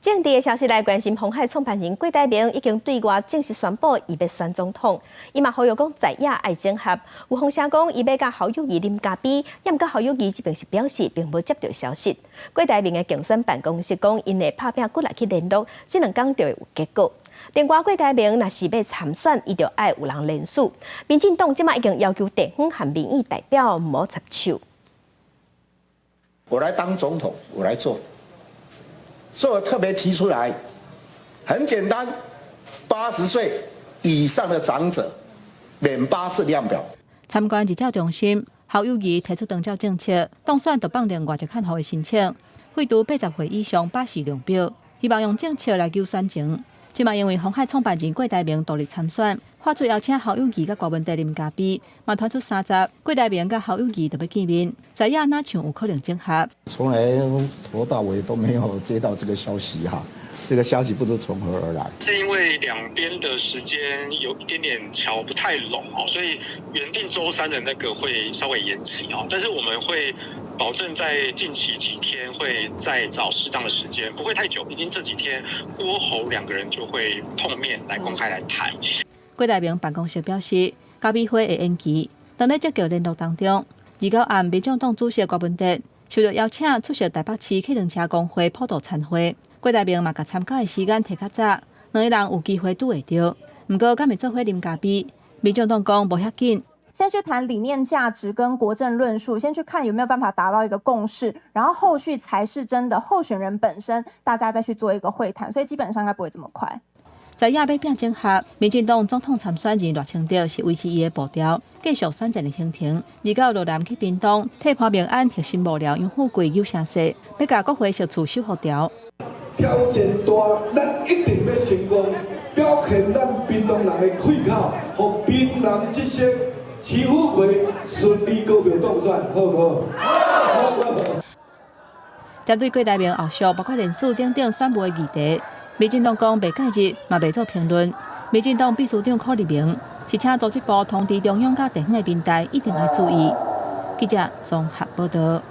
政治的消息來關心，鴻海創辦人郭台銘已經對外正式宣布，伊欲選總統。伊嘛呼籲講在野愛整合。有風聲講，伊欲佮侯友宜啉咖啡，毋過侯友宜這邊是表示並無接著消息。郭台銘的競選辦公室講，𪜶會拍拚骨力去聯絡，這兩工就會有結果。另外，郭台銘若是欲參選，伊就愛有人聯署。民進黨這馬已經要求地方和民意代表毋好插手。我來當總統，我來做。所以我特別提出來，很簡單，80歲以上的長者免巴氏量表。參觀日照中心，侯友宜提出長照政策，當選就放另外一項的申請，廢除80歲以上巴氏量表，希望用政策來救選情。這馬因為鴻海創辦人郭台銘獨立參選，發出邀請侯友宜佮郭文哲啉咖啡，嘛傳出三十郭台銘佮侯友宜著欲見面，在野若像有可能整合。從來頭到尾都沒有接到這個消息哈，這個消息不知從何而來。是因為兩邊的時間有一點點喬不太攏哦，所以原定週三的那個會稍微延期哦，但是我們會保證在近期幾天會再找適當的時間，不會太久，已經這幾天郭侯兩個人就會碰面來公開來談。郭台銘辦公室表示，咖啡會會延期，當咧積極聯絡當中。29暗，民眾黨主席郭文哲受到邀請出席台北市計程車公會普渡餐會，郭台銘嘛共參加的時間提較早，兩个人有機會拄會著。毋過敢會做伙啉咖啡？民眾黨講無遐緊。先去談理念價值跟國政論述，先去看有沒有辦法達到一個共識，然後後續才是真的候選人本身，大家再去做一個會談，所以基本上應該不會這麼快。在野欲拚整合，民進黨總統參選人賴清德是維持伊的步調，繼續選戰的行程。29落南去屏東，替潘孟安核心幕僚楊富貴扭聲勢，欲共國會釋厝收復條。挑戰大，咱一定欲成功，表現咱屏東人的氣口，予屏南這席市府會順利高票當選，好毋好？好。針對郭台銘後續包括連署等等選務的議題，民進黨講袂介入，嘛袂做評論。民進黨秘書長柯立明是請組織部通知中央佮地方的民代一定愛注意。記者綜合報導。